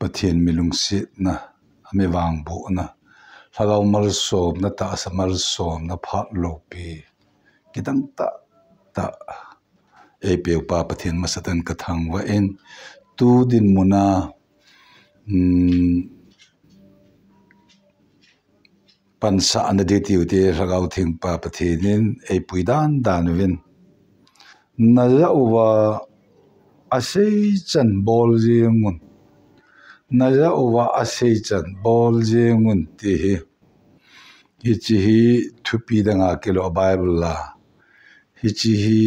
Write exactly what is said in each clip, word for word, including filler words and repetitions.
Pathen mi lungsetna, a mi vangbohna, lhagao malsomna, tahsa malsomna phat loupi kidang tahtah eipeupa Pathen masatan kathangvah in, tu dinmuna, um, pansahna ding tiu te Lhagao Thengpa Pathen in eipui dandan uvin. Najah uva aseichan bol jeng un. Najah uva aseichan bol jeng un ti hi. Hiche hi thupi danga kilou a Bible a. Hiche hi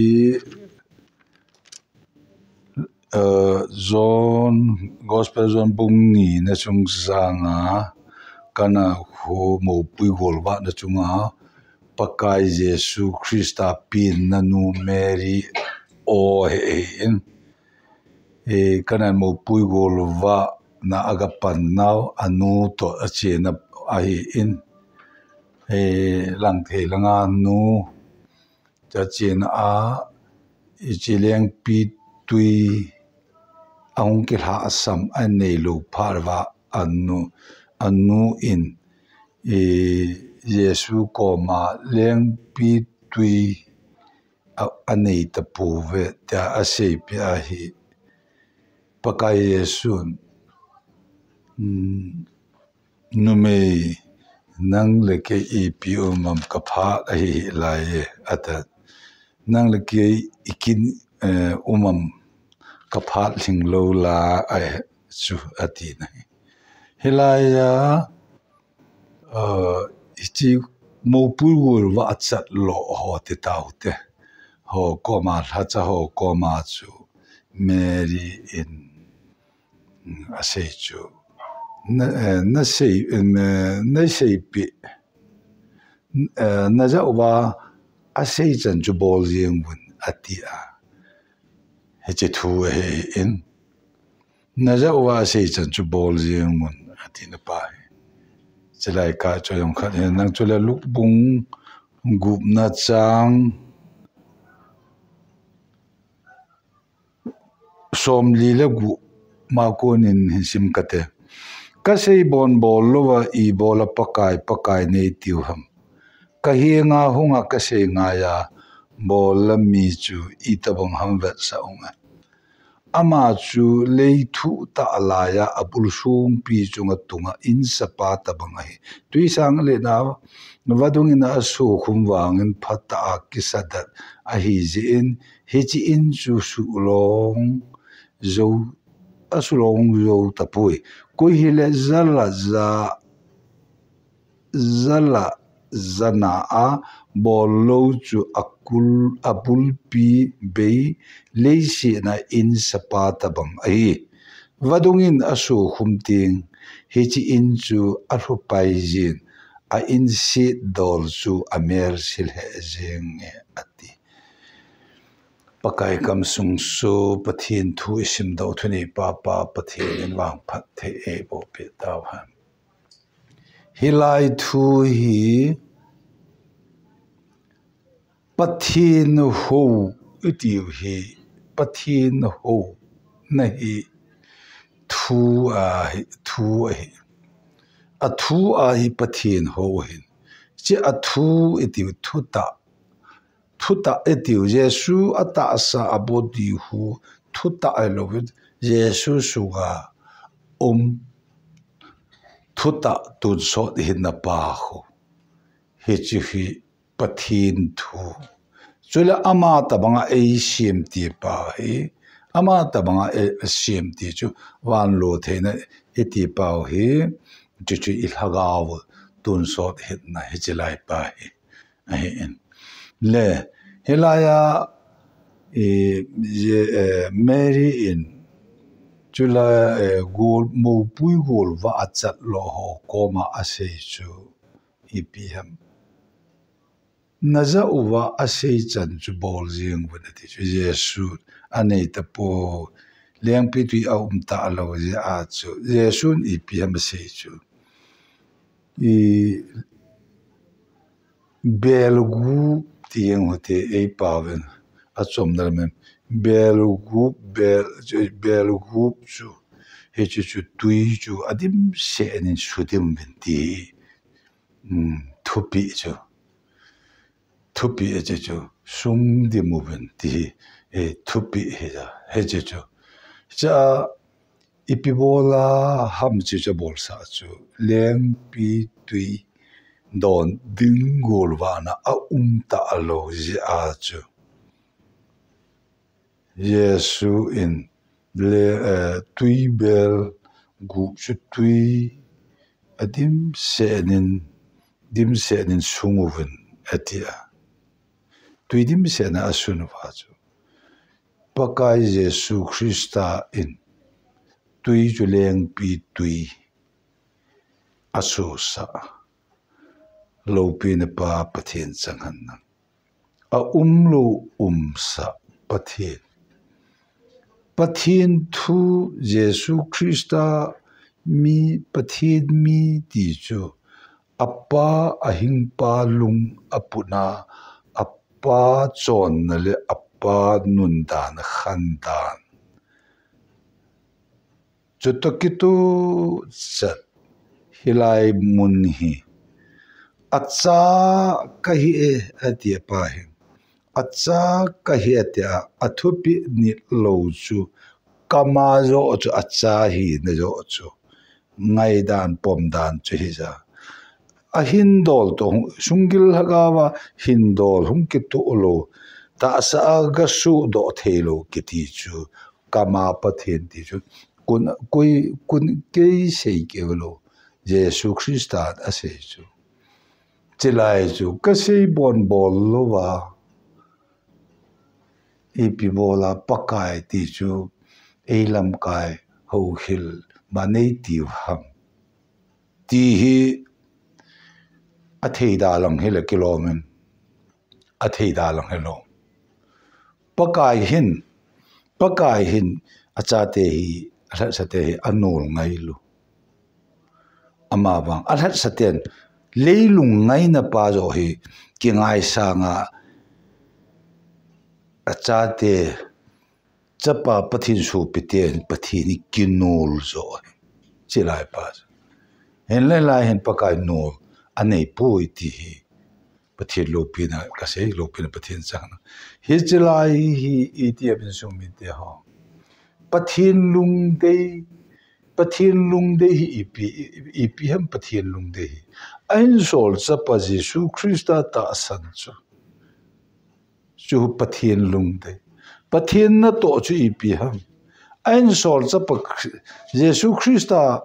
John, Gospel John bung ni na chung sanga, kana khu mopui golvah na chunga, Pakai Jesu Christa pen na nu Mary o he, he in. E, kana mopui golvah na aga pan nau, anu to achena ahi in. E, lang thei langa nu, Chachena a, hiche lengpi tui ahung kilhahsam anei lou phat uva anu, anu in, e, Jesu koma lengpi tui a, anei tapouve tia aseipeh ahi. Pakai Jesun, um, Numei, nang le kei ipi um am kaphat ahi lai e, ata. Nang le kei ikin, eh, um am kaphat lhing lou lai chu, ati na hi. Hilai a, eh, hiche mopui golvah a chat lou ho ti tau te. Ho koma, lhacha ho koma chu Mary in asei chu. Na, eh, nasei, em, eh, naseipeh, eh, najah uva aseichan chu bol jeng un ati a. Hiche thu ahi in. Najah uva aseichan chu bol jeng un ati na pa hi. Chulai kah chu jong khat hin lang chule Luke bung gupna chang somli le gup ma konin hin sim kate. Kasei bon bol louva ibola Pakai, Pakai neitiu ham? Kahenga hunga kasei ngaiya bolla mi chu itobang ham vetsah unge. Ama chu lei thuh tah laiya abul songpi chunga tunga insapa tobang ahi. Twisang le nau, vadungin asukhum vangin phatah a kisadat ahi jeh in, hiche in chu sulong jou, asulong jou tapoi. Koi hile jala ja, jala jana a bol lou chu akul, abulpi bei leiset a insapa tobang ahi. Vadungin asukhum teng, hiche in chu alhupai jin, a inset dol chu amelse lheh jenge ati. Pakai kamsung soh Pathen thu isimdoh thuneipa Pa Pathen in vangphat thei eiboh peh tauhen. Hilai thu hi Pathen hou itiu hi, Pathen houna hi thu ahi, thu ahi. Athu ahi Pathen hou ahin. Hiche athu itiu thutah, thutah itiu Jesu atahsa abody hu thutah ahilouvin Jesu sunga um thutah tonsot hinna pa khu. Hiche hi Pathen thu. Chule ama tobanga eisem ti pa hi, ama tobanga eisem ti chu vanlo theina iti pau hi, chuchu ilhagao tonsot hinna hiche lai pa hi. Ahin. Le, hilaiya, eh, Mary in, chule, eh, gol, mopui golvah a chat lou ho koma asei chu ipi ham? Najah uva aseichan chu bol jeng un ati chu Jesu anei tapou, lengpi tui aum talou jeh a chu Jesun ipi ham asei chu. I Beelzebub ti jeng hite eipauvin achomna lam in. Beelzebub, Beel, Beelzebub chu hiche chu tui chu adimset in sudim uvin ti hi, um, thupeh chu. Thupeh hiche chu sungdim uvin ti hi, eh, thupeh hi ja, hiche chu. Cha ipi bola ham chu cha bolsa chu. Lengpitui don ding gol vana aum talou jeh a chu. Jesu in le, eh, tuibel gup chu tui adimset in, dimset in sung uvin ati a. Tui dimset in asun uva chu. Pakai Jesu Christa in tui chu lengpitui asosah. Loupina Pa Pathen chang hen lang. Aumlou umsah Pathen. Pathen thu Jesu Christa mi, Pathen mi ti chu apa ahingpa lung aputna, apa chonna le apa nundan khandan. Chutoh kitoh chat hilai mun hi. Acha kahi e, ati apa hin. Acha kahi ati a, athupeh nitlou chu. Kama joh chu acha hina joh chu. Ngaidan, pomdan chu hija. Ahindol toh, sunggil lhagaova hindol hung kitoh lou. Tahsa a gasuhdoh theilou kiti chu. Kama Pathen ti chu. Kun, koi, kun kei sei keu lou. Jesu Christa in asei chu. Chulai chu kasei bon bol louva. Ipi bola Pakai ti chu eilamkai houhil ma neitiu ham. Ti hi atheida lang hile kilom in. Atheida lang hilou. Pakai hin, Pakai hin achate hi, alhatsate hi anol ngailou. Amavang, alhatsaten, leilung ngaina pa joh hi, kingaisanga, achate, chapa Pathen sopiten, Pathen hi kinol joh hi. Chulai pa joh. Hinlah lai hin Pakai nol, aneipoi ti hi. Pathen loupina, kasei loupina Pathen chang hen lang. Hiche lai hi iti a insung mite ho. Pathen lungdei, Pathen lungdei hi ipi, ipi ham Pathen lungdei hi. Ahinsol chapa Jesu Christa tahsan chu. Chu Pathen lungdei. Pathen natoh chu ipi ham. Ahinsol chapa Jesu Christa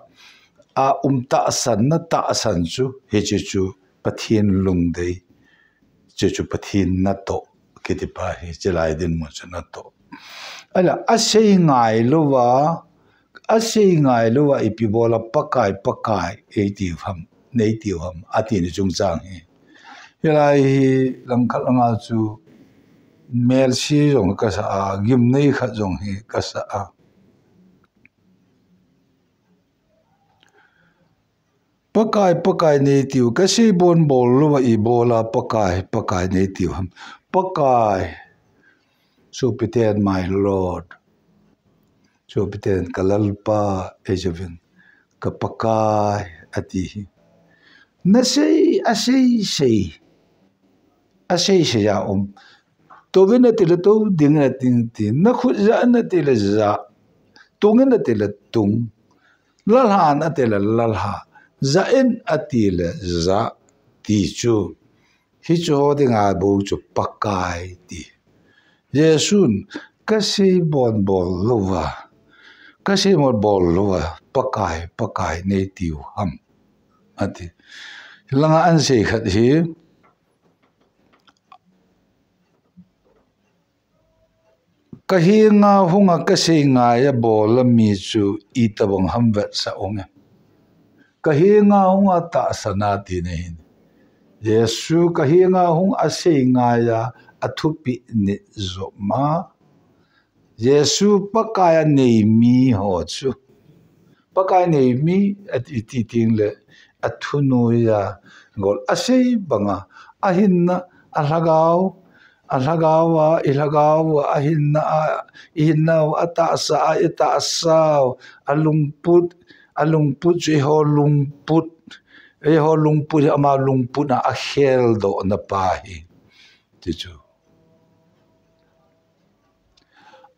a um tahsan na tahsan chu. Hiche chu Pathen lungdei. Chuchu Pathen natoh kiti pa hi, chulai dinmun chu natoh. Ahinla, asei ngailouva, asei ngailouva ipi bola Pakai, Pakai, eitiu ham, neitiu ham, ati ni chungchang hi. Hilai hi langkhat langa chu, melsi jong kasa a, gimnei khat jong hi kasa a. Pakai, Pakai neitiu, kasei bon bol louva ibola Pakai, Pakai neitiu ham. Pakai, sopiten my Lord. Sopiten ka Lalpa, eijouvin, ka Pakai, ati hi. Nasei, asei, sei. Asei, sei a um. Touvin atile tou, dingin atile ding, nakhut jah in atile jah, tungin atile tung, lalhan atile lalha, jah in atile jah, ti chu. Hichu ho dinga bou chu Pakai ti. Jesun, kasei bon bol louva, kasei bon bol louva, Pakai, Pakai neitiu ham, ati. Hilanga ansei khat hi, Kahenga hunga kasei ngaiya bola mi chu itobang ham vetsah unge. Kahenga hunga tahsan a tina hin. Jesu kahenga hung asei ngaiya athupeh nit joma. Jesu Pakai a nei mi ho chu. Pakai nei mi ati, iti tengle athunoiya gol asei banga ahinna alhagao alhagao a, ilhagao a, ahinna a, ihinna u, atahsa a, itahsa u, alungput, alungput chu eiho lungput, eiho lungput hi ama lungput a akheldoh na pa hi. Ti chu.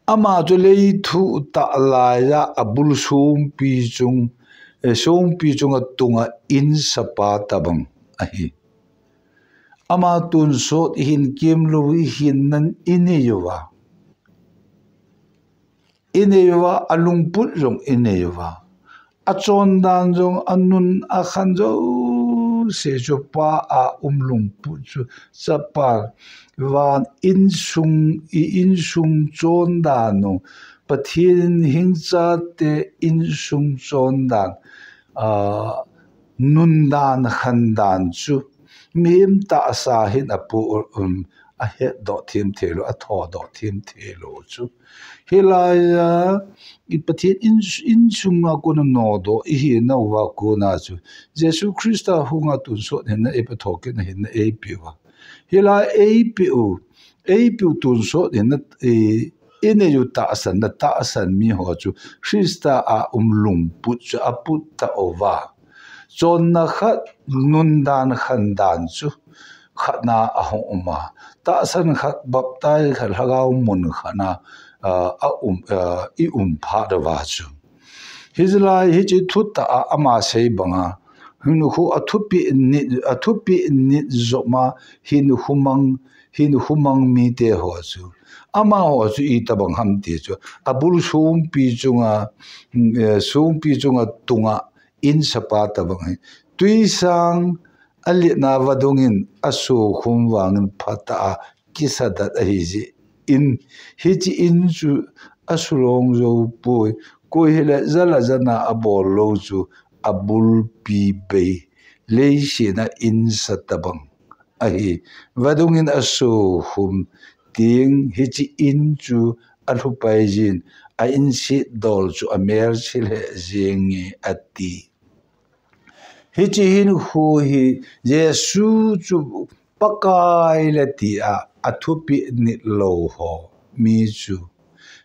Ama chu lei thuh tah lai a abul songpi chung, eh, songpi chunga tunga insapa tabang ahi. Ama tonsot ihin kimlou ihin nan inei uva. Inei uva, alungput jong inei uva. Achondan jong anun akhan jouse chu pa a um lungput chu chapa van insung, i insung chondan u, Pathen hingchate insung chondan, a, nundan khandan chu mihem tahsa hin apu, um, ahetdoh thim thei lou, athodoh thim thei lou chu. Hilai a, i Pathen in, insung a kona nodoh ihi nauva kona chu, Jesu Christa hunga tonsot hinna eipatho kit na hinna eipe uva. Hilai eipe u, eipe u tonsot hinna, e, inei u tahsan na tahsan mi ho chu Christa a um lungput chu aput ta uva. Chonna khat, nundan khandan chu khatna ahung um a. Tahsan khat, baptize khat, lhagao mun khatna, a, a um, a, i um phat uva chu. Hijeh a hiche thutah a ama sei banga, hinkho athupeh nit, athupeh nit joma hinkho mang, hinkho mang mite ho chu. Amaho chu itobang ham ti chu. Abul songpi chunga, mm, eh, songpi chunga tunga insapa tobang hi. Twisang aletna vadungin asokhum vangin phatah a kisadat ahi jeh in, hiche in chu asulong jou poi, koi hile jal a jana abol lou chu abulpi bei, leiset a insa tobang ahi. Vadungin asokhum teng hiche in chu alhupai jin, a inset dol chu amelchil he jenge ati. Hiche hinkho hi Jesu chu Pakai le ti a, athupeh nit lou ho mi chu.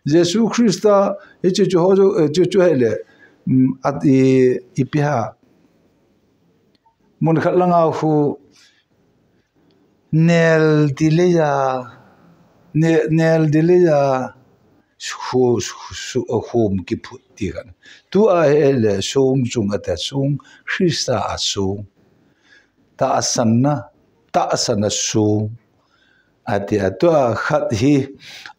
Jesu Christa hiche chu ho chu, eh, chu, chu hile, mm, at i, ipi ham. Mun khat langa khu nel ti lei a, ne-, nel ti lei a, khu, khu, khu, khum kiphut ti khat. Tua hile song chung ati a, song Christa a song. Tahsan na, tahsan a song. Ati a, tua khat hi,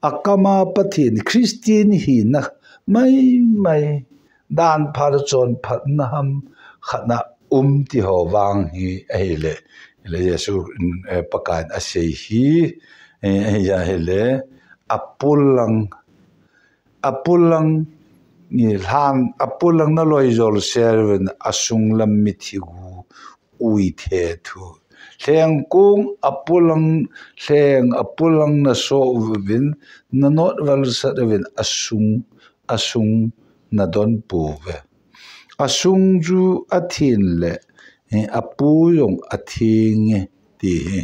akama Pathen Christian hina maimai, dan phat a chonphatna ham khatna um ti ho vang hi ahile, le Jesu, eh, Pakai in asei hi, eh, ahi ahile, apolang, apolang, ni lhan, apolang naloi jol sel uvin asung lam mithi gu ui the thu. Lheng kong apolang, lheng apolang naso uvin, nanot valsat uvin asung, asung nadon pouve. Asung chu athin le, eh, apo jong atheng e ti hi.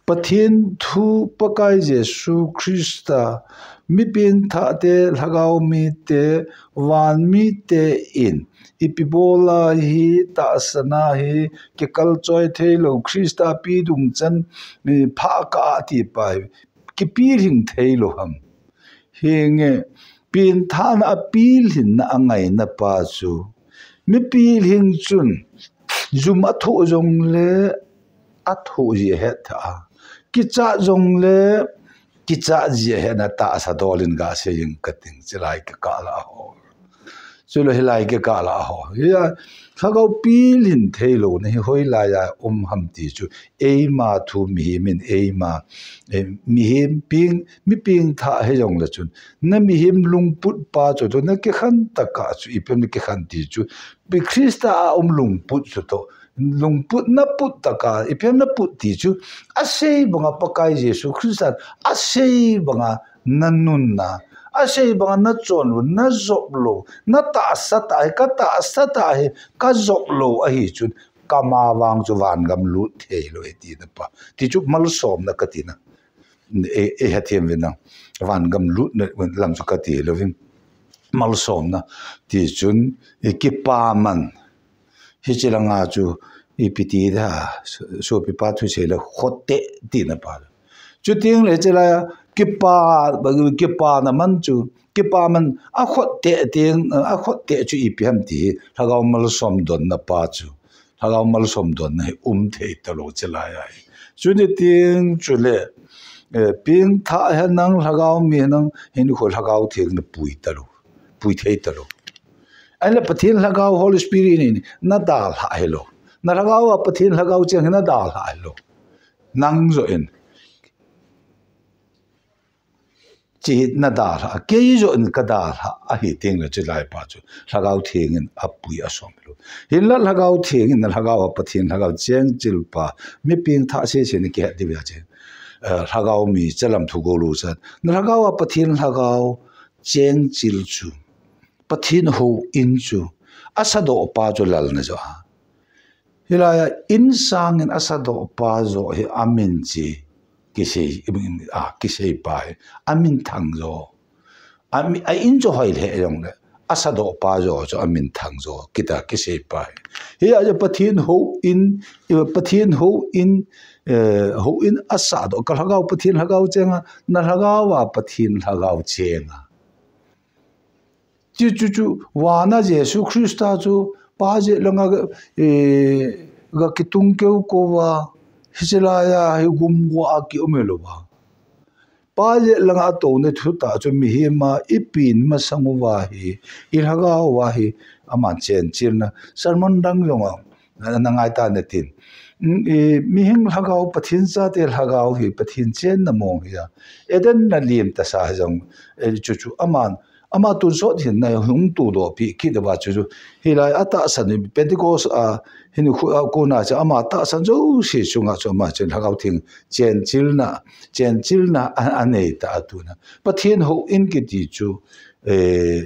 Pathen thu Pakai Jesu Christa, mi pengthah te, lhagao mite, van mite in, ipi bola hi, tahsan a hi, kikalchoi thei lou, Christa pi dungchan, mi phah kah a ti pa hi, kipilhing thei lou ham. Hinge, pengthahna a pilhinna a ngaina pa chu, mi pilhing chun, jum athoh jongle, athoh ji ahet tha a. Kichat jongle, kichat ji ahet na tahsa dol in ga sei ing kating, chulai kikah lah a ho. Chule hilai kikah lah a ho. Hia, lhagao pilhin thei louna hi hoilai a um ham ti chu, eima thu mihem in, eima, eh, mihem peng, mi pengthah hi jongle chun, na mihem lungput pa chu toh, na kikhen tah a chu, ipi ham na kikhen ti chu, Christa a um lungput chu toh, lungput na put tah a, ipi ham na put ti chu, asei banga Pakai Jesu Christa, asei banga na nunna, asei banga na chon lou, na jop lou, na tahsa tah hi, ka tahsa tah hi, ka jop lou ahi chun, kama vang chu vangam lut thei lou e tina pa. Ti chu malsomna kati na. e, e, hethem uvin lang. Van gam lutna lam chu kati louvin. Malsomna. Tichun, e, kipa man. Hiche langa chu, ipi ti da, so, sopipa thusei le khote tina pa. Chuteng le hiche laiya, kipa, kipana man chu, kipa man, akhote teng, akhote chu ipi ham ti hi, lhagao malsom donna pa chu. Lhagao malsom donna hi um thei talou hiche laiya hi. Chuni teng chule, eh, pengthah henlang, lhagao mi henlang, hinkho lhagao theng napui talou. Pui thei talou. Ahinla Pathen lhagao Holy Spirit in nadalhah hilou. Nalhagao a Pathen lhagao cheng hi nadalhah hilou. Nang joh in. Chi nadalhah, kei joh in kadalhah, ahi teng le chulai pa chu. Lhagao theng in apui asom lou. Hinla lhagao theng in, lhagao a Pathen lhagao chengchil pa, mi pengthah sese in kihet diu ahi che. Eh, lhagao mi chalam thu golu chan. Lhagao a Pathen lhagao chengchil chu. Pathen houin chu. Asadoh pa chu lalna joh a. Hilaiya in sangin asadoh pa joh hi amin chi kisei, a, kisei pa hi amin thang joh. Ami, a in chu hoi le jong le asadoh pa joh chu amin thang joh kita kisei pa hi. Hia chu Pathen houin, Pathen houin, eh, houin asadoh ka lhagao Pathen lhagao chenga, nalhagao a Pathen lhagao chenga. Chu, chu, chu, vana Jesu Christa chu, pa jet langa, eh, ga kitung keu kouva, hiche laiya hi gumgua a kium lou va. Pa jet langa atouna thutah chu mihem a ipi in masang uva hi, ilhagao uva hi, aman chenchilna. Sermon dang jonga, na, na ngai ta natin. Mm, i, mihing lhagao, Pathen chate lhagao hi, Pathen chenna mong hi a. Eden na lim tasa jong, eh, chu chu aman, ama tonsot hin na hung tudoh pi kit uva chu chu. Hilai atahsan Pentecost a, hin khu a kona chu ama tahsan jouse chunga chu ama chen lhagao theng chenchilna, chenchilna a, anei ta a tuna. Pathen houin kiti chu, eh,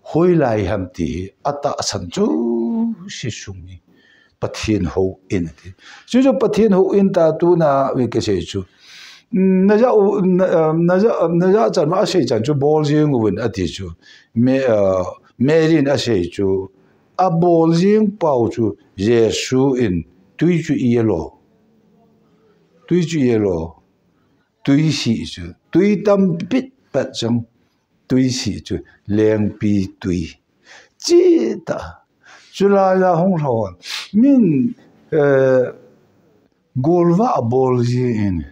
hoilai ham ti hi atahsan jouse sung hi Pathen houin ati. Chu chu Pathen houin ta tuna ve kasei chu. Mm, najah u, na, eh, najah, najah chan ma asei chan chu bol jeng uvin ati chu. Me, eh, Mary in asei chu. Abol jeng pau chu Jesu in tui chu i alo. Tui chu i alo. Tui sih chu. Tui tam pit pat chang. Tui sih chu lengpi tui. Chi ta. Chulai a hung lhon. Min, eh, golvah abol ji in.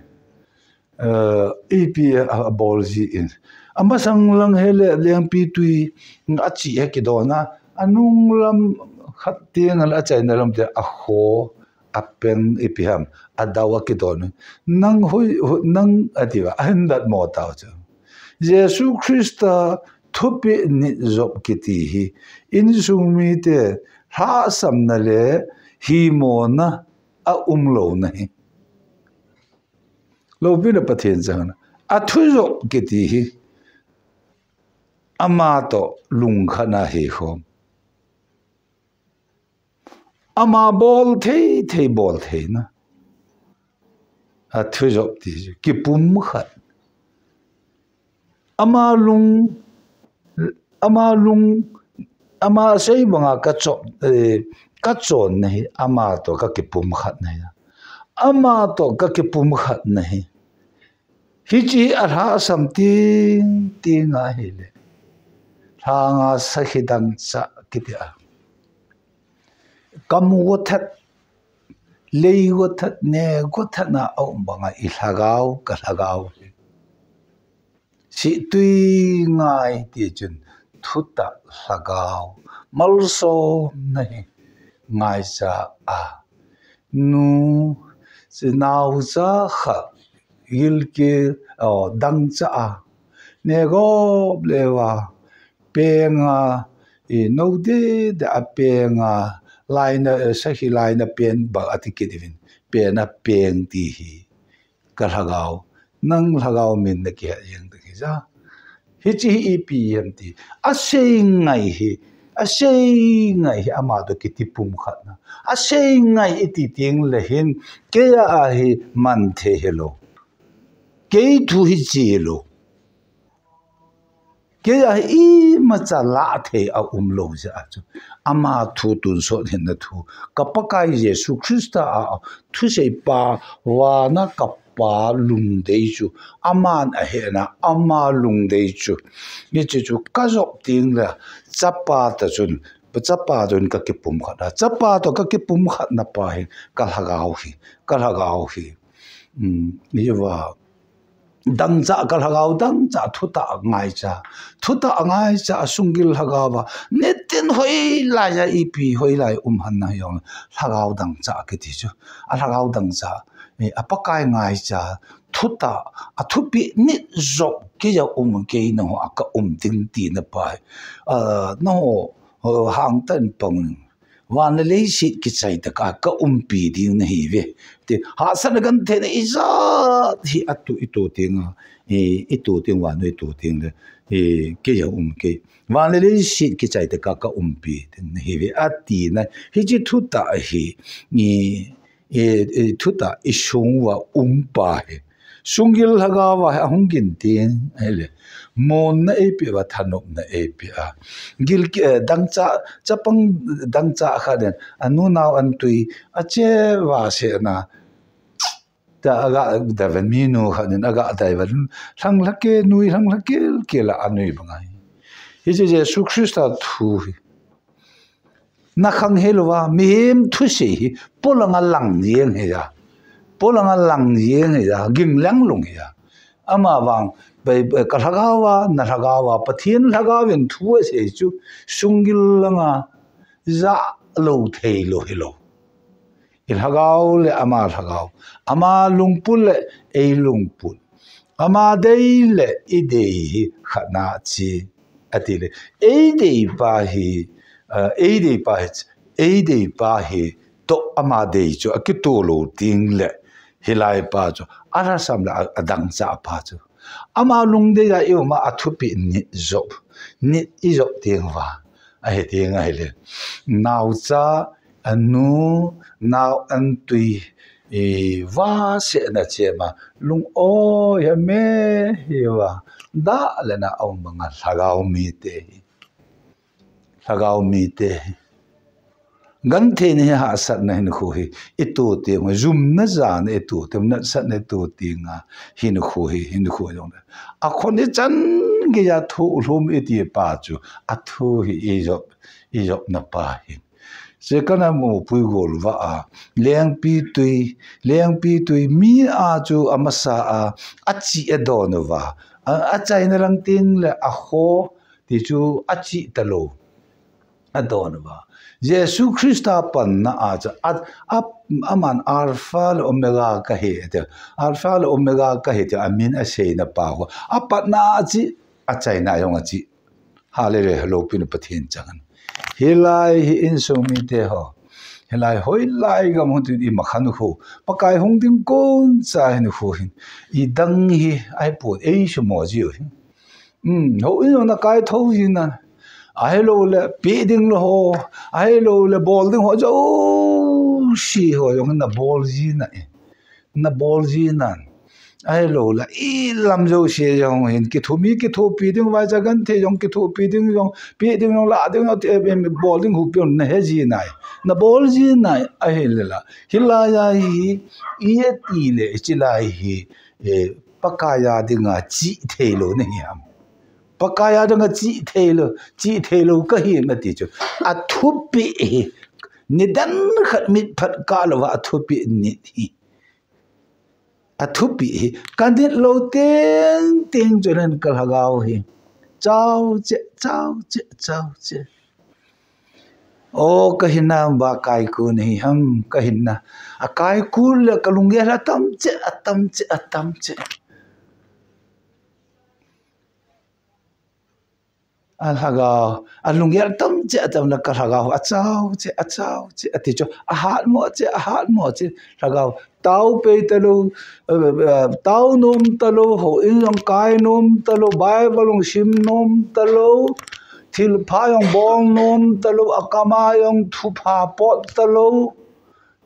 Eh, ipi abol ji in. Amasang lang hile lengpi tui achi a kidon a. Anung lam khat tiang a achaina lam te akho. Apeng ipi ham, adau akidon. Nang hui, hui, nang ati va, ahin datmo tau chu. Jesu Christa thupeh nit jop kiti hi, insung mite lhahsamna le himona aum louna hi. Loupina Pathen chang na. Athu jop kiti hi, ama toh lungkhat na hi khom. Ama bol thei thei bol theina. Athu jop ti chu kipumkhat. Ama lung, ama lung, ama sei banga kachop, eh, kachonna hi, ama toh kakipumkhatna hi. Ama toh kakipumkhatna hi. Hiche alhahsam ting ting ahile. Lhanga sakhi dangchah kiti a. Kam gothat, lei gothat, ne gothat na aum banga ilhagao, kalhagao hi. Sihtui ngai ti chun thutah lhagao, malsomna hi ngaicha a. Nu, naocha khat, gilkel, o, dangcha a. Negop leuva, penga, i nou dede a penga, laina, eh, sakhi laina pen bang ati kit uvin. Pena peng ti hi. Kalhagao, nang lhagao min nakihet jeng ding hija. Hiche hi ipi ham ti. Asei ngai hi, asei ngai hi ama toh kiti pumkhatna. Asei ngai iti teng le hin, keiya hi man thei hilou. Kei thu hi chi lo. Kei a hi imacha lah thei a um lo jeh a chu. Ama thu tonsot hinna thu. Ka Pakai Jesu Christa a thusei pa vana ka Pa lungdei chu. Aman ahe na, ama lungdei chu. Hiche chu ka jop ding le, chapa ta chun, chapa chun ka kipumkhat a. Chapa to ka kipumkhat na pa hi, ka lhagao hi, ka lhagao hi. Um, hiva. Dangcha ka lhagao, dangcha thutah ngaicha. Thutah ngaicha a sunggil lhagao va. Nitin hoilai a ipi hoilai um han na jong. Lhagao dangcha kiti chu. A lhagao dangcha. Eh, a Pakai ngaicha. Thutah. A thupeh nit jop kei a um kei na ho a ka um ding tina pa. Ah, na ho, ho hangtan pang. Van le leiset kichai tah a ka umpi ding nahi ve. Ti, hahsatna gentheina ijat hi atu, itu ting a, i, itu ting van itu ting le, i, kei a um kei. Van le leiset kichai tah a ka umpi ding nahi ve. Ati na, hiche thutah hi, i, i, i, thutah i sung uva um pa hi. Sunggil lhagao va hi ahung gin ting, ahile. Monna eipeh uva thanopna eipeh a. Gil ki, eh, dangcha, chapang dangcha khat in, anu nao an tui, ache va se na. Ta aga dai va minu khat in aga dai va. Lhang lhake nui, lhang lhake ke la anui bang ahi. Hiche Jesu Christa thu hi. Na khang hel uva, mihem thusei hi, polanga lang jeng hi a. Polanga lang jeng hi a, ging lang lung hi a. Ama vang, bai, bai, ka lhagao a, na lhagao a, Pathen lhagao in thu asei chu, sunggil langa, ja lo thei lo hi lo. I lhagao le ama lhagao, ama lungput le ei lungput. Ama dei le i dei hi khat na chi. Ati le, ei dei pa hi, eh, ei dei pa hi, ei dei pa hi, toh ama dei chu, akitoh lo ting le, hilai pa chu, alhasam le a, adangcha pa chu. Ama lungdei a i um a, athupeh nit jop, nit i jop ting va, ahi ting ahile. Naocha, anu, nao an tui, i, va se na che ma, lung oi ha me hi va, da le na a um banga lhagao mite hi. Lhagao mite hi. Gentheina hi hahsatna hinkho hi, i to ting, jumna jana i to ting, natsatna i to ting a, hinkho hi, hinkho jong le. A khon i chan gei a thu lhum i ti pa chu, a thu hi i jop, i jopna pa hi. Che kana mu pui gol va a, lengpi tui, lengpi tui mi a chu a masa a, a chi a don uva. A, a chaina lang ting le a kho, ti chu a chi ta lo. A don uva. Jesu Christa panna a chu, a, a, aman Alpha le Omega ka hi, ti. Alpha le Omega ka hi, ti. A min a seina pa ho. A patna a chi, a chaina jong a chi. Hallelujah, loupina Pathen chang. Hilai hi insung mite ho. Hilai hoilai gam hung tin i makhan khu. Pakai hung ding kon cha hin khu hin. I dang hi, ai pon, ei sumo ji u hin. Um, houin jong na kaithou jin na. Ahilou le, pe ding lou ho. Ahilou le, bol ding ho jouse ho jong na bol jin na e. Na bol jin na. Ahilou le, i lam jouse jong hin kithopi, kithopi ding vaicha genthei jong kithopi ding jong, pe ding jong, la ding jong, ti, em, em, bol ding hupi jong na he jin na e. Na bol jin na e, ahile la. Hilai a hi, i e ti le, i chi lai hi, eh, Pakai a dinga chi thei lou na hi ham. Pakai a dinga chi thei lou, chi thei lou ka hi na ti chu. A thupeh hi, nidan khat mit phat kah lou va a thupeh nit hi. A thupeh hi, ka nit lou teng teng chu len ka lhagao hi. Chao che, chao che, chao che. O, ka hinna ba kaiku na hi ham, ka hinna. A kaiku le ka lunggel a tam che, a tam che, a tam che. A lhagao, a lunggel tam che, a tam na ka lhagao, a chao che, a chao che, a ti chu, a hat mo che, a hat mo che, lhagao. Tao pei ta lou, eh, eh, tao nom ta lou, houin jong kai nom ta lou, Bible jong sim nom ta lou, thilpha jong bol nom ta lou, a kam a jong thupha pot ta lou.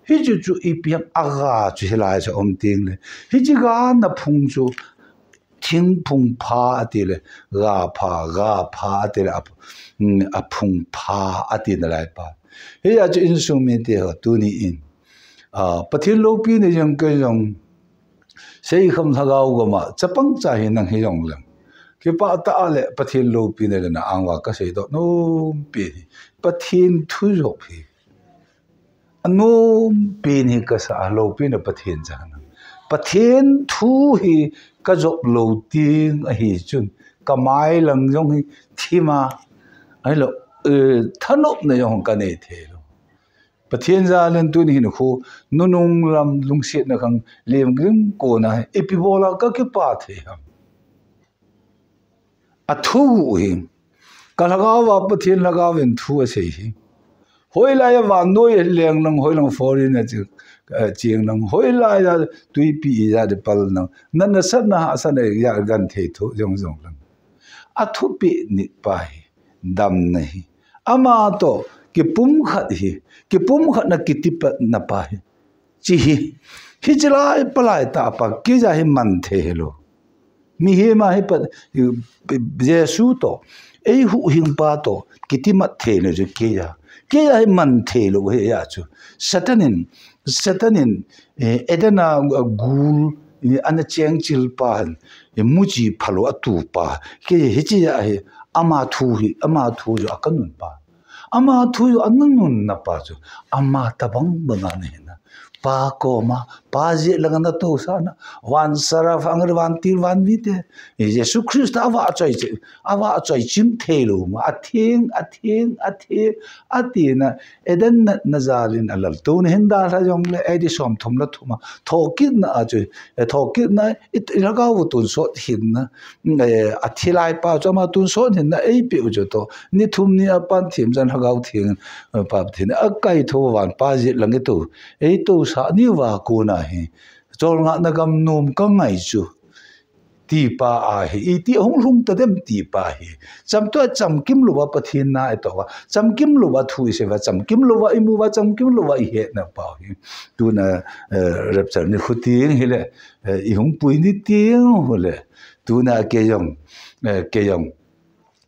Hichu chu ipi ham a ga chu hilai chu um ting le. Hichi ga na phung chu thingphung pha ati le, ga pha, ga pha ati le, a, mm, a phung pha ati nalai pa. Hia chu insung mite ho tuni in, a, Pathen loupina jong kei jong, seikham lhagao gam a chapang cha hi nang hi jong leng, kipah tah a le Pathen loupina le na ang uva ka seidoh nompen hi, Pathen thu jop hi anompen hi ka sa a, loupina Pathen cha na. Pathen thu hi ka jop lou teng ahi chun, ka mai lang jong hi thim a, ahilou, eh, thanopna jong ka nei thei lou. Pathen jal in tuni hin khu nunung lam lungsetna khang lem gim kona hi ipi bol a ka kipah thei ham. A thu hi ka lhagao a Pathen lhagao in thu asei hi. Hoilai a vannoi leng lang, hoilang foreign a chi, eh, cheng lang, hoilai a tuipi ija de pal lang, na nasatna hahsatna ija gan thei thu jong jong lang. A thupeh nit pa hi damna hi. Ama toh kipumkhat hi, kipumkhatna kitipatna pa hi. Chi hi, hiche lai palai tah pa keija hi man thei hilou. Mihem a hi pa, Jesu toh, eihuhhing pa toh kitimat thei lou chu keija, keija hi man thei lou hi a chu. Satan in, Satan in, eh, Eden a, a gul, eh, ana chengchil pa hin, eh, muchi phalou a tu pa, kei hiche a hi, ama thu hi, ama thu chu a ka nun pa. Ama thu chu a na nunna pa chu, ama tabang banga na hina. Pa koma, Pa jet langa na tousah na, van seraph, angel, vantil, vanmite, Jesu Christa a vahchoi che, a vahchoi chim thei lou ma, a theng, a theng, a theng, ati na, Eden natna jal in a laltouna hin dalha jongle, A D somthum le thum a, thokitna a chu, eh, thokitna, i, i lhagao u tonsot hinna, eh, a thilai pa chu ama tonsot hinna eipeh u chu toh, ni thum ni a pan thim jan lhagao theng, eh, pa thim a kaitho van Pa jet lang i tou, ei tousah ni uva kona hi, cholngahna gam nom ka ngai chu, ti pa ahi, iti hung lhung ta dem ti pa hi. Cham tua chamkim louva Pathen na i tou va, chamkim louva thu i sei va, chamkim louva i mu va, chamkim louva i hetna pa hi. Tuna, eh, rapture ni khu teng hile, eh, i hung pui ni teng hile. Tuna kei jong, eh, kei jong,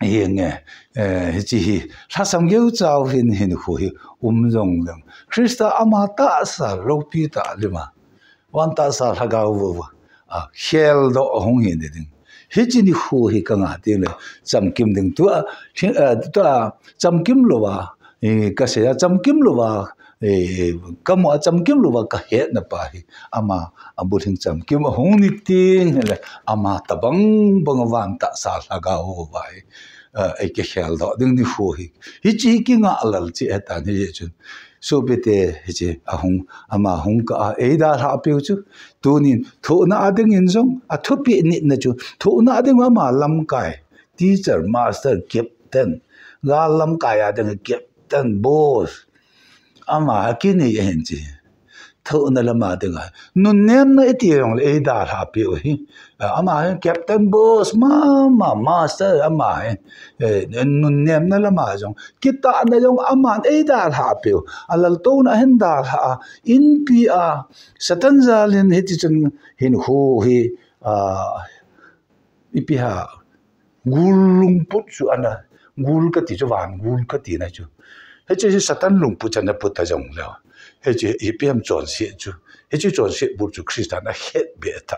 hi nge, eh, hiche hi, lhasam geu chau hin hin khu hi, um jong leng. Christa ama tahsa loupi tah lima. Van tahsa lhagao vo vo. A, kheldoh ahung hi ni ding. Hiche ni khu hi ka ngah teng le, chamkim ding tua, thi-, eh, tua, chamkim louva, eh, ka sei a, chamkim louva, eh, ka mu a chamkim louva ka hetna pa hi. Ama, a bulhing chamkim ahung ni teng le, ama tabang bang van tahsa lhagao vo va hi. Eh, ei kikheldoh ding ni khu hi. Hiche hi kingah lal cheh tan hi chun. Sopite hiche ahung, ama hung kah a, ei dalha peh u chu. Tunin, thohna a dingin jong, a thupeh nitna chu, thohna a ding ama lamkai, teacher, master, captain, gal lamkai a ding captain, boss, ama kinei ahin chi. Thohna lama dinga, nunnemna i ti jongle ei dalha peh u hi. Ama hi captain, boss, mama, master, ama hi, eh, nunnemna lama jong, kitahna jong aman ei dalha peh u. A laltouna hin dalha a, inpi a, Satan jal in hiti chun hin khu hi, a, ipi ham, gul lungput chu ana, gul kati chu van gul kati na chu. Hiche hi Satan lungput chu ana put ta jongle, hiche hi ipi ham chonset chu. Hiche chonset bul chu Christa in ahet be ta.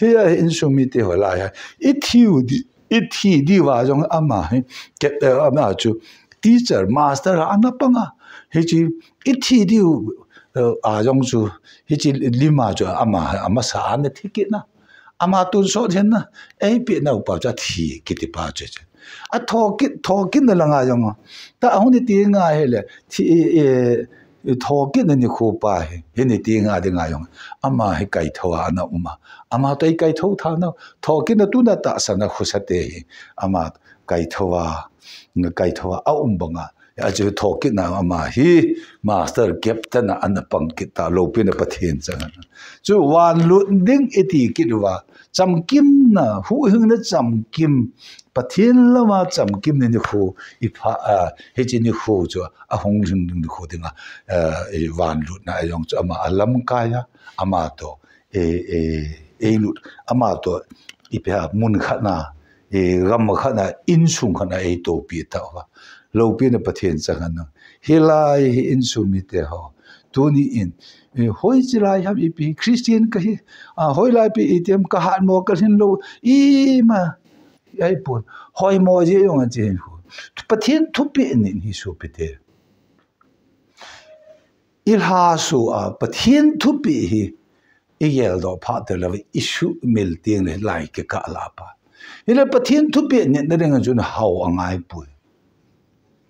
Hia hi insung mite ho lai a, i thi u di, i thi diu va jong ama hi, ke, eh, ama chu teacher, master a ana pang a. Hiche i thi diu, eh, a jong chu, hiche lima chu ama, amasa a ana thi kit na. Ama tonsot hinna, eipeh nau pa chu athi kiti pa chu chu. A thokit, thokitna langa jong a. Tah hung ni teng ahile, thi, eh, eh, thokitna ni khu pa hi, hi ni teng a dinga jong. Ama hi kaitho a ana um a. Ama toh i kaitho tha nau. Thokitna tuna tahsa na khu sa te hi. Ama kaitho a, kaitho a, a um banga. Achu thokitna ama hi master captain a ana pang kit ta, loupina Pathen chang. Chu vanlut ding i ti kit uva, chamkimna, huhhingna chamkim, Pathen lama chamkimna ni khu i pha, a, hiche ni khu chu ahung lhing ding ni khu dinga, a, i vanlutna a jong chu ama a lamkai a, ama toh, e, e, ei lut, ama toh, ipi ham mun khat na, e, gam khat na, insung khat na eitopi tauva. Loupina Pathen chang hen lang. Hilai hi insung mite ho. Tuni in, e, hoiche lai ham ipi Christian kahi, a, hoilai pi itiham kahatmo kalhin lou, ima, ahipon. Hoimo jeh jong ache hinkho. Pathen thupeh nit hi sopite. Ilhasuh a, Pathen thupeh hi, igeldoh phat teng le, isuhmil teng le, lai kikah lah a pat. Hile Pathen thupeh nitna ding a chun hao angaipoi.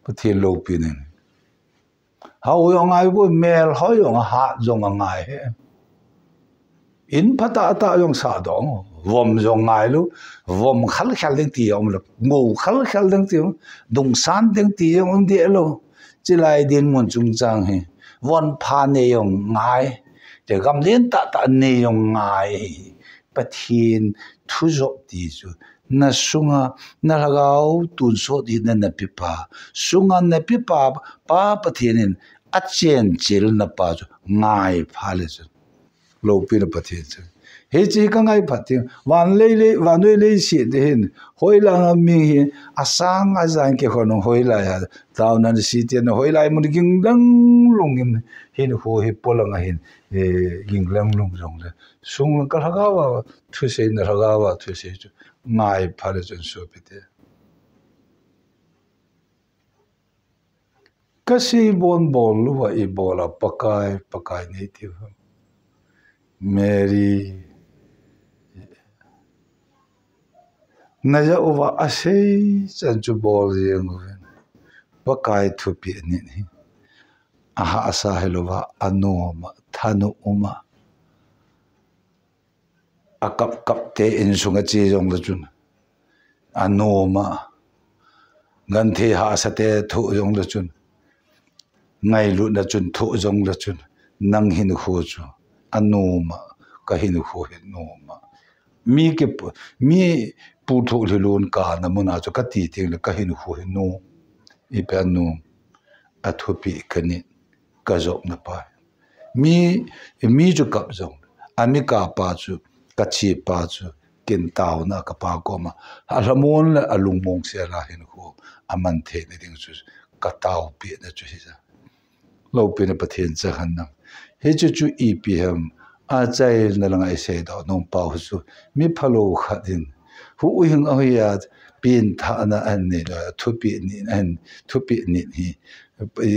Pathen loupina in. Hao jong angaipoi, melhoi jong ahat jong angai e. In phatah tah jong sah dong, vom jong ngailou, vom khalkhal ding ti jong umlou, ngou khalkhal ding ti jong, dungsan ding ti jong um deh lou. Chulai dinmun chungchang hi, von pha nei jong ngai, te gam lentah tah nei jong ngai. Pathen thu jop ti chu, na sunga, na lhagao tonsot hina napepa, sunga napepa, Pa Pathen in achenchilna pa chu ngai pha le chun. Loupina Pathen chu. Hiche hi kangai phat teng, van lei lei, vannoi leiset te hin, hoilai a mi hi, asang ajan keiho nung hoilai a, taona site na hoilai mun ging dang lung in, hinkho hi polang a hin, e, ging dang lung jong le. Sung lang ka lhagao a, thusei na lhagao a, thusei chu ngai pha le chun sopite. Kasei bon bol louva ibol a Pakai, Pakai nei tiu ham. Mary, najah uva asei chan chu bol jeng uvin. Pakai thupeh nit hi. Ahahsa hilouva, anom a, thanop um a. Akap kap te insung a che jong le chun. Anom a. Genthei hahsa te thoh jong le chun. Ngailutna chun thoh jong le chun. Nang hinkho chu. Anom a. Ka hinkho hi nom a. Mi ki pu-, mi pu thoh lhi lon kana mun a chu kati teng le ka hinkho hi nom. Ipi anom. Athupeh kanit. Ka jopna pa. Mi, mi chu kap jong, ami kapa chu, kache pa chu, kin taona kapa koma, alhamon le alungmong sela hinkho, aman theina ding chu, ka taopeh na chu hija. Loupina Pathen chang hen lang. Hichu chu ipi ham, achaina langa isei doh nom pa hu chu, mi phalou khat in, hu u hing a hu ya, pengthahna anei lou, thupeh nit an, thupeh nit hi,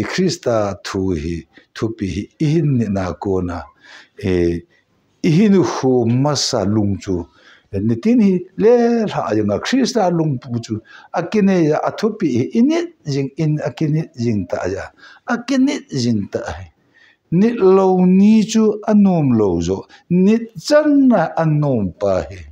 Christa thu hi, thupeh hi, ihin nitna kona, e, ihinkho masa lung chu, nitin hi, lelha jeng a Christa lungpu chu, akinei a, athupeh hi, init jing in, akinit jing ta a, akinit jing ta hi. Nit lou ni chu anom lou jo, nit chan a anom pa hi.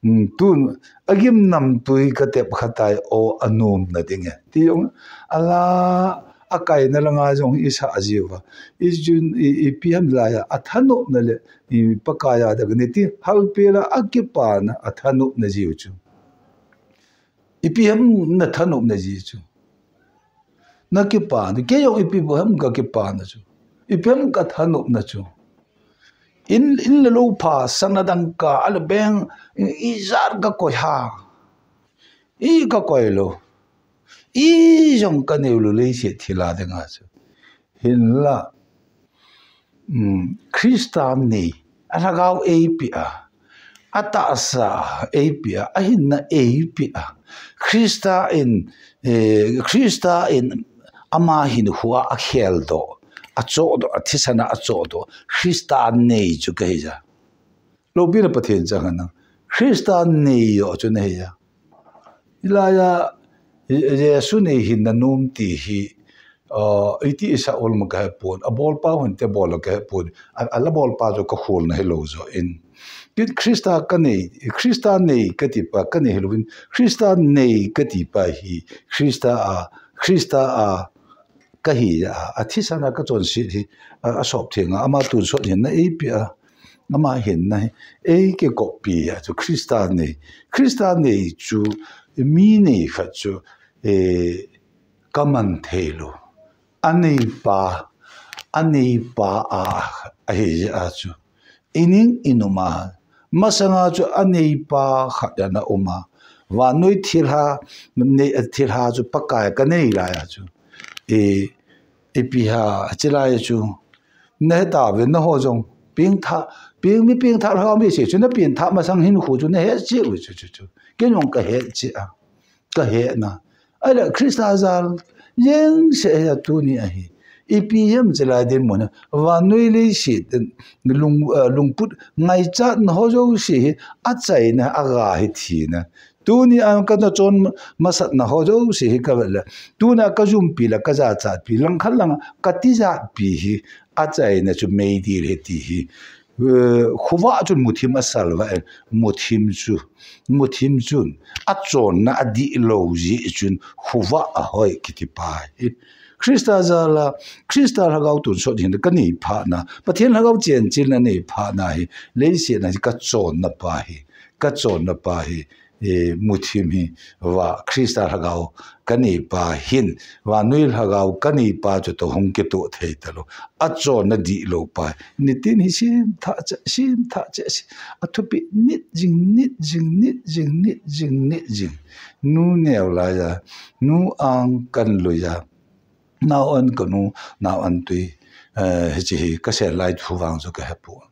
Hmm, tun, agim namtui ka tep kha tai o anom na ding e. Ti jong, ala, akaina langa jong isa jiuva. I jun, i, ipi ham laiya, athanopna le, i Pakai a dak ni ti, halpela akipana, athanopna jiu chu. Ipi ham na thanopna ji chu. Na kipana, kei jong ipi ham ka kipana chu. Ipi ham ka thanopna chu. In, in le lou pha, sana dangka, ala beng, i, ijat ka koi ha. I ka koi lou. Ijong ka neo lou leiset thil a dinga chu. Hinla, um, Christa nei, alhagao eipeh a, atahsa eipeh a, ahinna eipeh a, Christa in, eh, Christa in ama hinkho a akheldoh, achohdoh, athisan a achohdoh, Christa nei chu kahi ja. Loupina Pathen chang hen lang. Christa nei jo chu nahi ja. Hilaiya, Jesu nei hinna nom ti hi, ah, iti isa ol ma ka hepon, abolpa hon te bol ka hepon, a, ala bolpa chu ka kholna hilou jo in. Kit Christa ka nei, Christa nei kati pa ka nei hilouvin, Christa nei kati pa hi, Christa a, Christa a, kahi a, athisan a kachonset hi, a, asop theng a, ama tonsot hinna eipeh a, ama hinna hi, eikikoppi a chu Christa nei. Christa nei chu, mi nei khat chu, eh, kaman thei lou. Aneipa, aneipa a, ahi a chu. Ining inum a, Masanga chu aneipa khat ana um a. Vannoi thilha, nei, thilha chu Pakai kanei laiya chu. E, ipi ham, chilai chu. Nahe tauve, nangho jong. Pengtha, peng mi pengtha lhagao mi se chu, napengtha masang hinkho chu, nahe cheh uve chu, chu, chu. Kei jong kahe cheh a. Kahe na. Ahile Christa jal, jeng se he tuni ahi. Ipi ham chilai dinmun a. Vannoi leiset, lung, eh, lungput, ngaichat nangho jouse hi, achaina, aga hi thina. Tuni a kana chon masat nangho jouse hi kavet le. Tuni a kajumpi le, kajachatpi, langkhat lang katijatpi hi, achaina chu meidil ahi ti hi. Eh, khovah chun muthim asal uva, eh, muthim chu, muthim chun, achonna adihlou jeh chun, khovah ahoi kiti pa hi. Christa jal a, Christa lhagao tonsot hin kanei phat na, Pathen lhagao chenchilna nei phat na hi, leiset a hi kachonna pa hi, kachonna pa hi, e, muthim hi, va, Christa lhagao kanei pa hin, vannoi lhagao kanei pa chu toh hung kitoh thei talou. Achonna dihlou pa hi. Nitin hi semthah cheh, semthah cheh, se-, athupeh nit jing, nit jing, nit jing, nit jing, nit jing. Nu neo laiya, nu ang kan lui a. Nao an kanu, nao an tui, eh, hiche hi kasei lai thu vang chu kahepoi.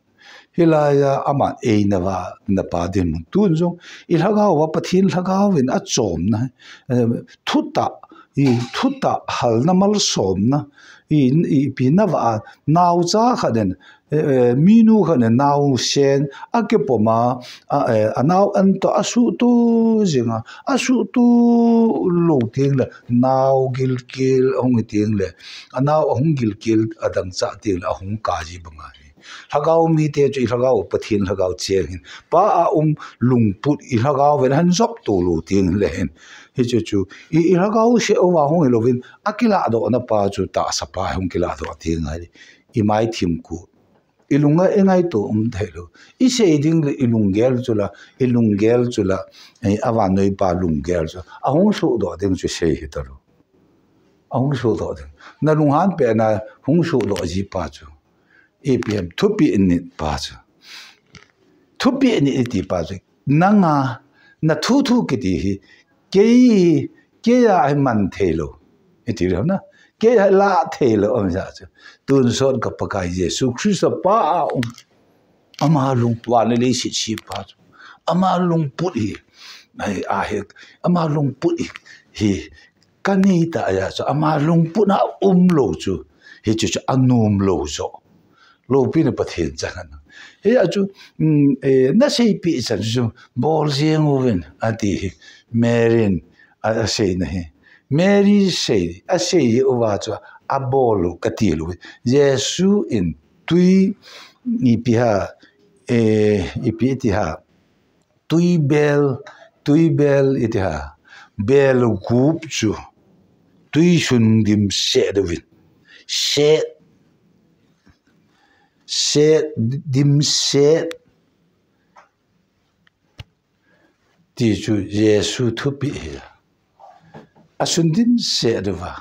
Hilaiya ama eina va, napa dinmun tun jong, i lhagao va Pathen lhagao in achomna, eh, thutah, i thutah halna malsomna, i, ipi na va, naocha khat in, eh, eh, minu khat in naosen, akipom a, a, eh, anao an toh asuhto jing a, asuhto lou teng le, nao gilkel ahung hi teng le, anao ahung gilkel adang chah teng le, ahung kap ji bang ahi. Lhagao mite chu i lhagao, Pathen lhagao cheng hin. Pa a um lungput i lhagao ven ahin jop to lou teng le hin. Hichu chu, i, i lhagao se uva hung hilouvin, akiladoh na pa chu tahsa pa hung kiladoh teng ahi. I mai thim ku. I lung a i ngaito um thei lou. I sei ding le i lunggel chu la, i lunggel chu la, eh, a vannoi pa lunggel chu. Ahung sohdoh ding chu sei hi talou. Ahung sohdoh ding. Na lunghan pet na hung sohdoh ji pa chu. Ipi ham thupeh nit pa chu. Thupeh nit iti pa chu. Nanga, na thuthu kiti hi, kei, kei a hi man thei lou. Iti lou na. Kei a la thei lou, um ja chu. Tonsot ka Pakai Jesu Christa pa a um. Ama lungput a le leiset sem pa chu. Ama lungput hi. Ai, a hi, ama lungput hi. Hi. Kanei ta ahi chu. Ama lungput a um lou chu. Hichu chu anom lou jo. Loupina Pathen chang ahi. Hia chu, um, eh, na seipeh chan chu, bol jeng uvin, ati hi. Mary in a, aseina hi. Mary sei, asei uva chu, abol u kati lou. Jesu in tui, ipi ham, eh, ipi ti ham. Tui bel, tui bel iti ham. Bel gup chu. Tui sun dimset uvin. Set. Set, dimset. Ti chu Jesu thupeh hi. Asun dimset uva.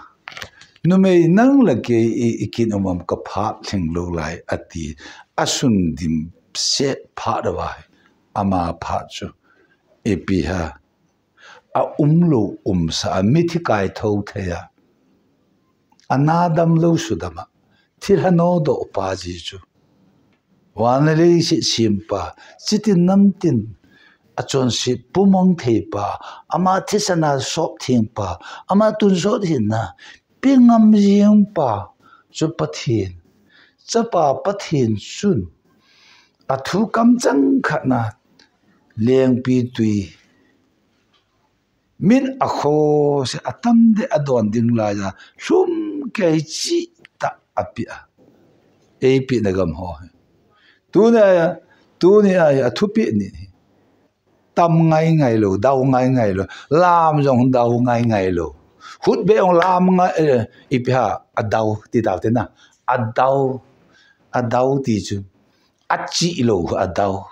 Numei nang le kei i, i kin um um ka phat lhing lou lai ati. Asun dimset phat uva hi. Ama phat chu. Ipi ham. A um lou umsa a mithi kaitho thei a. Ana dam lou sudam a. Thilha nodoh pa ji chu. Van le leiset sem pa. Chitin namtin. Achonset pumang thei pa. Ama thisan a sop theng pa. Ama tonsot hinna. Pe ngam jing pa. Chu Pathen. Chapa Pathen chun. Athu kamchang khat na. Lengpitwi. Min akhoh se atam deh adon ding laiya, lhum kei chih tah apeh a. Eipeh na gam ho hi. Tuni a, tuni a, athupeh ni hi. Tam ngai ngai lou, dau ngai ngai lou. Lam jong dau ngai ngai lou. Hutbeh jong lam ngai, eh, ipi ham, adau, ti tau te na. Adau, adau ti chu. Achih lou, adau.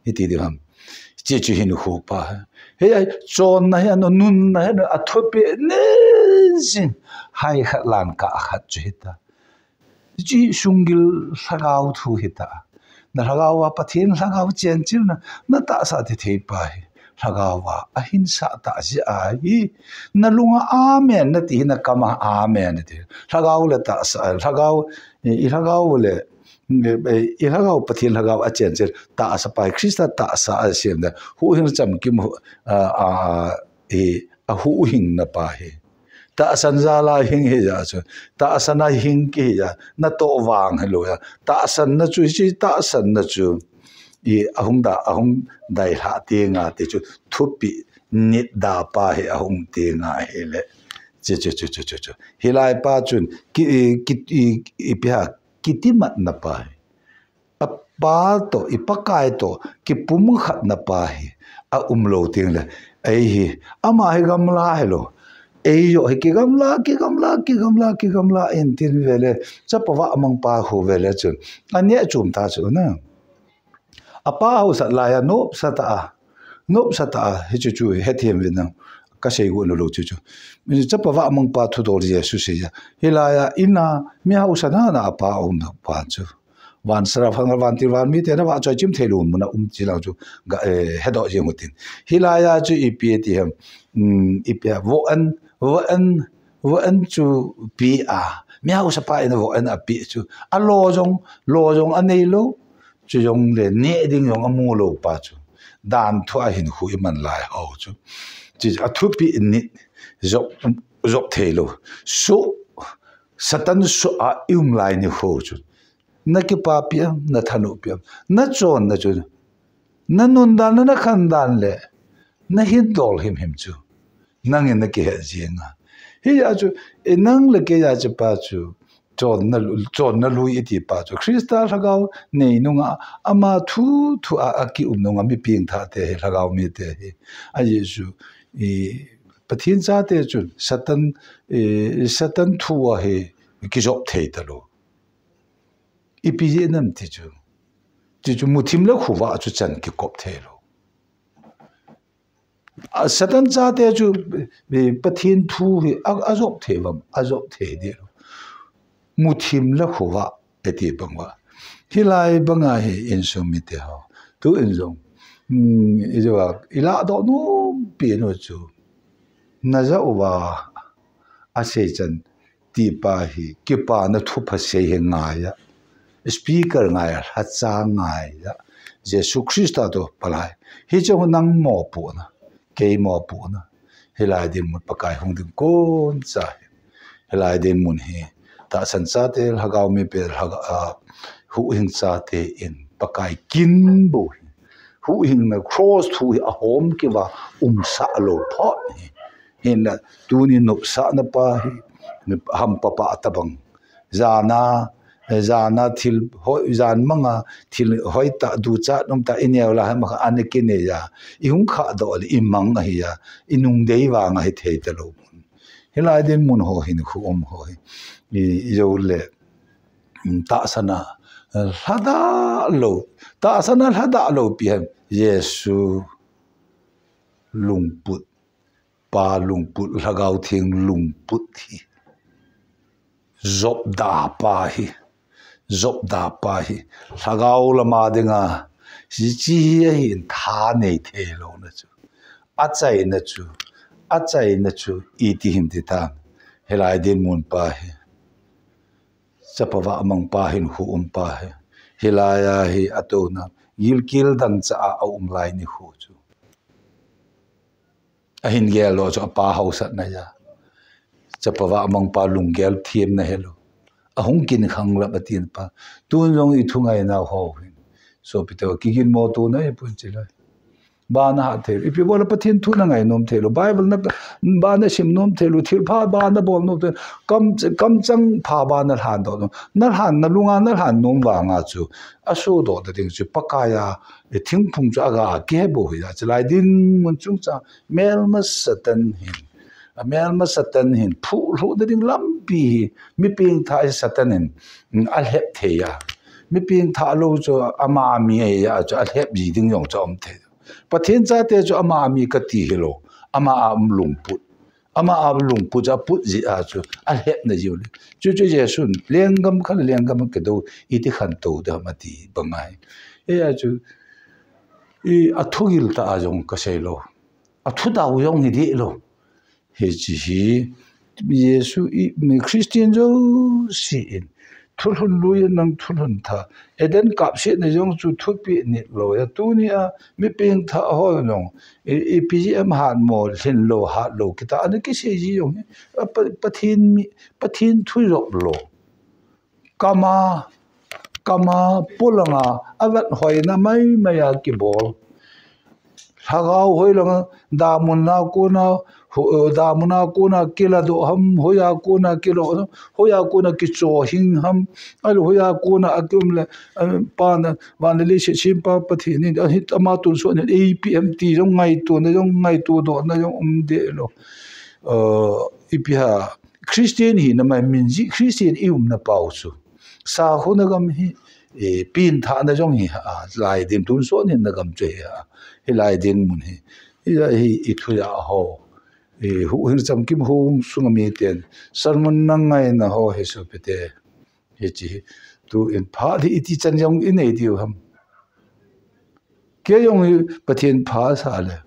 Hiti diu ham. Hiche chu hinkho pa. Hei, chonna hi, anunna hi, athupeh ni jing. Hai khat lan kah khat chu hita. Hiche sunggil lhagao thu hita. Na lhagao a Pathen lhagao chenchilna, na tahsa ti thei pa hi. Lhagao a, ahin sah tah jeh ahi. Na lunga amen nati hi, na kama amen nati. Lhagao le tahsa, lhagao, i, i lhagao le, i, i lhagao Pathen lhagao a chenchil, tahsa pa hi, Christa tahsa a sem da. Huhhing chamkim, a, a, i, a huhhingna pa hi. Tahsan jal a hing hi ja chu. Tahsan a hing kihi ja. Na toh vang hi lou ja. Tahsanna chu, hiche tahsanna chu. I ahung da, ahung dai lha ti nga ti chu. Thupeh nit da pa hi ahung ti nga hi le. Chu, chu, chu, chu, chu, chu. Hilai pa chun ki, i, ki, i, i pi ha, kitimatna pa hi. A Pa toh, i Pakai toh, kipumkhatna pa hi, a um lou teng le, ei hi, ama hi gamla hi lou. Ei joh hi kigamla, kigamla, kigamla, kigamla, in tin ve le, chapa vahmang pa khu ve le chun, a neh chom ta chu na. A pa hausat lai a, nopsa ta a, nopsa ta a, hichu chu, hethem ve nang, ka sei got lou chu chu. Chapa vahmang pa thudol Jesu sei a. Hilai a, in a, mi hausa na na a pa um na pa chu. Van sara phang vantil van mite na vahchoi chim thei lou mun a um chi lang chu ga, eh, hedoh jeng u tin. Hilai a chu ipi ti ham, um, ipi a, vo an, vo an, vo an chu pi a. Mi hausa pa in vo an a pi chu. A lo jong, lo jong a nei lou. Chu jong le neh ding jong a mu lou pa chu. Dan thu a hin khu i man lai hou chu. Chu a thupeh nit jop, jop thei lou. Su, Satan su a i um lai ni khu chu. Na kipapi am, na thanupi am, na chonna chu, na nundan, na khandan le, na hin dol himhim chu. Nangin na kihet jeng a. Hijeh a chu, i nang le kei a chu pa chu, chonna, chonna lui i ti pa chu. Christa lhagao nei nunga, ama thu, thu a, a ki um nunga mi pengthah te hi, lhagao mite hi. A Jesu, i, Pathen chate chun, Satan, i, Satan thu a hi, kijop thei ta lou. Ipi jeh nam ti chu. Ti chu muthim le khovah chu chan kikop thei lou. A Satan chate chu, eh, Pathen thu hi a, a jop thei vam, a jop thei deh lou. Muthim le khovah, e ti bang uva. Hilai banga hi insung mite ho. Tu in jong, um, i jo a, i ladoh nom pi nu chu. Na ja uva, a sei chan, ti pa hi, kipana thupha sei hi ngai a. Speaker ngai a, lhacha ngai a. Jesu Christa toh palai. Hiche hu nang mopohna, kei mopohna. Hilai dinmun Pakai hung ding kon cha hi. Hilai dinmun hi, tahsan chate, lhagao mi pe, lhaga, a, huhhing chate in, Pakai kin bou hi. Huhhingna cross thu hi a hom kiva, umsah lou phot hi. Hinla, tuni nopsahna pa hi, hampa pa tabang. Jana, jana thil hoi, jan manga thil hoitah, duchat, nomtah, i neo lai, hama kha ana kinei a. I hung khahdoh le, i mang ahi a. I nungdei vang ahi thei talou. Hilai dinmun ho hin khu um ho hi. I, i jo le, um, tahsan a, lhadah lou. Tahsan a lhadah lou pi ham. Jesu lungput. Pa lungput, Lhagao Theng lungput hi. Jop da pa hi. Jop da pa hi. Lhagao lama dinga. Hiche hi ahin tha nei thei louna chu. Achaina chu. Achaina chu. Iti him ti tam. Hilai dinmun pa hi. Chapa vahmang pa hin khu um pa hi. Hilai a hi atona. Gilkel dangchah a, a um lai ni khu chu. Ahin gel lou chu a pa hausatna a. Chapa vahmang pa lunggel themna helou. Ahung kin khang lap a tin pa. Tun jong i thungaina ho hin. Sopi te kiginmo tona i pun chi lai. Bana hat thei. Ipi bola Pathen thu na ngai nom thei lou. Bible na bana sim nom thei lou. Thilpha bana bol nom thei. Kam, kamchang pha bana lhan doh nom. Na lhan na lunga na lhan nom vanga chu. Asodoh na ding chu Pakai a, e, thingphung chu aga kibol hi a. Chulai dinmun chungchang. Melma Satan hin. A melma Satan hin. Phuh lhuh na ding lampi hi. Mi pengthah hi Satan hin. Mm, alhep thei a. Mi pengthah lou chu ama mi ahi a chu alhep ji ding jong chu um thei. Pathen chate chu ama mi kati hilou. Ama a um lungput. Ama a lungput a put ji a chu, alhepna ji u le. Chuchu Jesun, lenggam khat lenggam kidou, iti khantou dam ati bang ahi. Hia chu, i, athugil tah a jong kasei lou. Athudou jong hi dih lou. Hiche hi, Jesu i, mi Christian jouse in, thulhun lui nang thulhun tha. Eden kapsetna jong chu thupeh nit lou. Hia tunia, mi pengthah ho jong, i, i P G M hat mo, lhin lou, hat lou, kita, ana kisei ji jong hi, a, Pa-, Pathen mi, Pathen thu jop lou. Kama, kama, polanga, avat hoina maimai a kibol. Lhagao hoilanga, damun a kona, ho-, damun a kona kiladoh ham, hoiya kona kiladoh ham, hoiya kona kichohing ham, ahilou hoiya kona akium le, eh, Pana, van le leiset sempa Pathen in, ahi ama tonsot in, eipeh ham ti jong ngaitona jong, ngaitodohna jong um deh lou. Eh, ipi ham, Christian hina mai min jih Christian i umna pau chu. Sakhona gam hi, eh, pengthahna jong hi a, lai din tonsot hinna gam chu hi a, hilai dinmun hi. Hia hi i thuja ho. Eh, huhhing chamkim hung sunga miten. Sermon na ngaina ho hi sopite. Hiche hi. Tuin phat hi iti chan jong i nei diu ham. Kei jong hi Pathen pha sa le.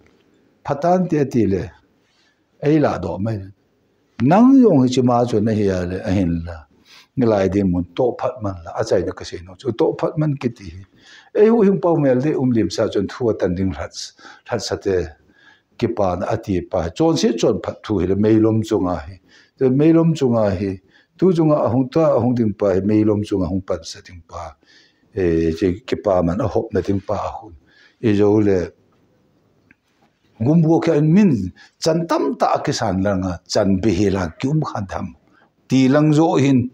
Phatante ati le. Eiladoh mai. Nang jong hiche ma chu nahi a le, ahinla. Nilai dinmun tohphat man la, achaina kasei nom chu. Tohphat man kiti hi. Ei huhhing pau mel deh um limsa chun thu atan ding lhat, lhatsate. Kipana ati pa. Chonset chonphat thu hi le, meilom chunga hi. Te meilom chunga hi. Tu chunga ahung ta, ahung ding pa hi, meilom chunga hung pansa ding pa. Eh, hiche kipaman ahopna ding pa ahung. Ijou le. Gumbu khe min chan tamtah a kisan langa, chan behe lang kium khan tham. Ti lang jo hin,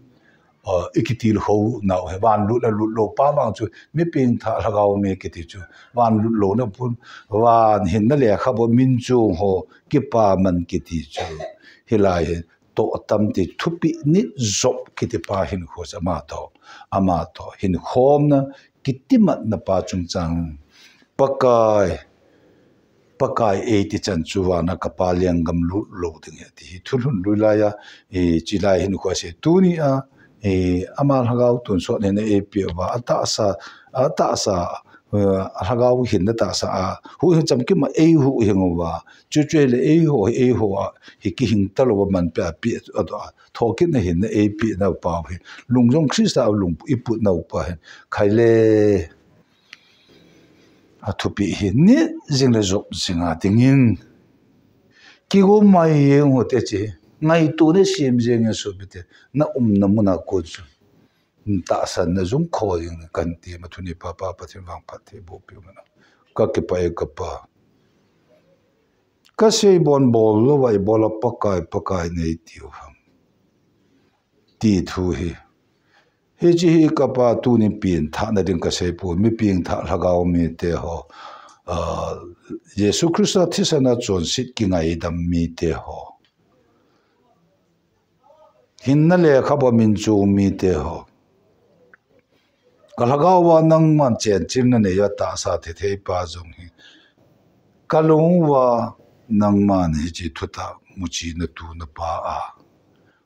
uh, i kitilkhou nau hi, van lut le lut lou pa vang chu, mi pengthah lhagao mi kiti chu, van lut louna pun, van hinna lekhabu min chung ho, kipaman kiti chu, hilai hi, toh tam ti thupeh nit jop kiti pa hinkho chu ama toh, ama toh, hinkhomna, kitimatna pa chungchang, Pakai, Pakai eiti chan chu vana kapa lenggam lut lou ding ahi ti hi thulhun lui laiya, eh, chilai hinkho asei tunia, eh, ama lhagao tonsot hinna eipeh uva, atahsa, atahsa, eh, lhagao hinna tahsa a, huhhing chamkim a eihuhhing uva, chuchu le eiho, eiho a, hi kihing talou a manpeh a peh, a, a, thokitna hinna eipeh nau pau hi, lung jong Christa a lung i put nau pa hin, khai le, Athupeh hi nit jing le jop jing a dingin. Kigom mai jeng u te chi. Ngaito na sem jeng in sopite. Na umna mun a kon chu. Tahsan na jung kho jing kan ti ma thu ni pa pa Pathen vangphat thei boh peh u hen. Ka kipah e kapa. Ka sei bon bol lou va i bol a Pakai, Pakai nei tiu ham. Ti thu hi. Hiche hi kapa tunin pengthahna ding kasei poi, mi pengthah lhagao mite ho, ah, Jesu Christa thisan a chonset kingaidam mite ho. Hinna lekhabu a min chung mite ho. Ka lhagao va nangman chenchilna nei a tahsa thei thei pa jong hi. Ka lung uva nangman hiche thutah muchi na tu na pa a.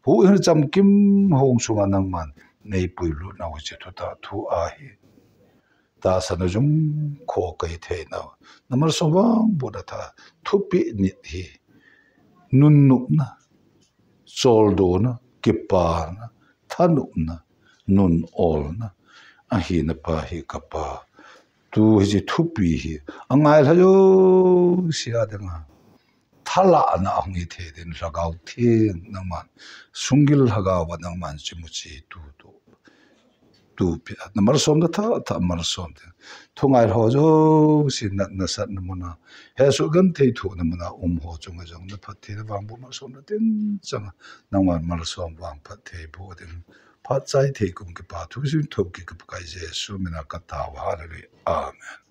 Huhhing chamkim hung sunga nangman nei puilut nau hiche thutah thu ahi. Tahsan a jung kho kahi thei nau. Na malsom vang bou na tha thupeh nit hi. Nunnupna, choldona, kipana, thanopna, nun olna, ahina pa hi kapa. Tu hiche thupi hi, angai lha jouse a dinga. Thalahna ahung hi thei din lhagao theng nangman. Sunggil lhagao va nangman chimu chi tu tu. Tu pi a, na malsom na tha, tha malsom te. Thungai ho jouse na, na sat na muna. Hesoh genthei thoh na muna, um ho chunga jong na phatthei na vangboh malsom na tin chang. Nangman malsom vangphat thei boh ding. Phat chai thei kum kipa thu sin thou ki ka Pakai Jesu mina ka tao. Hallelujah. Amen.